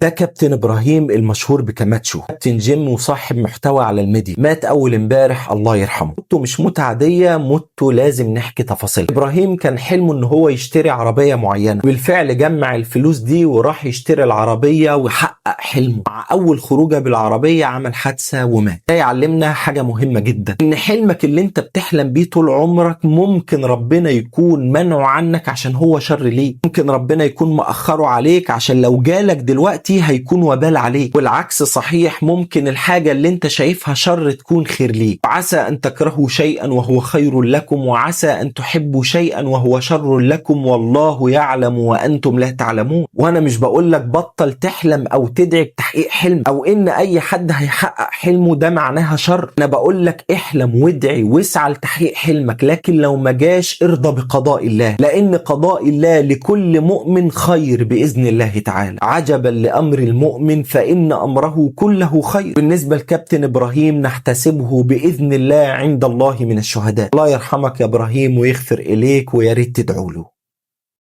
ده كابتن ابراهيم المشهور بكاماتشو، كابتن جيم وصاحب محتوى على الميديا، مات اول امبارح الله يرحمه. موته مش موتة عادية، موته لازم نحكي تفاصيل. ابراهيم كان حلمه ان هو يشتري عربية معينة، بالفعل جمع الفلوس دي وراح يشتري العربية وحقق حلمه. مع اول خروجه بالعربية عمل حادثة ومات. ده يعلمنا حاجة مهمة جدا، ان حلمك اللي انت بتحلم بيه طول عمرك ممكن ربنا يكون منعه عنك عشان هو شر ليك، ممكن ربنا يكون مأخره عليك عشان لو جالك دلوقتي هيكون وبال عليك، والعكس صحيح، ممكن الحاجة اللي انت شايفها شر تكون خير ليك. وعسى أن تكرهوا شيئا وهو خير لكم، وعسى أن تحبوا شيئا وهو شر لكم، والله يعلم وأنتم لا تعلمون. وأنا مش بقول لك بطل تحلم أو تدعي بتحقيق حلم أو إن أي حد هيحقق حلمه ده معناها شر، أنا بقول لك احلم وادعي واسعى لتحقيق حلمك، لكن لو ما جاش ارضى بقضاء الله، لأن قضاء الله لكل مؤمن خير بإذن الله تعالى. عجبا لأمر المؤمن فإن أمره كله خير. بالنسبة لكابتن إبراهيم نحتسبه بإذن الله عند الله من الشهداء. الله يرحمك يا إبراهيم ويغفر إليك، ويا ريت تدعوا له.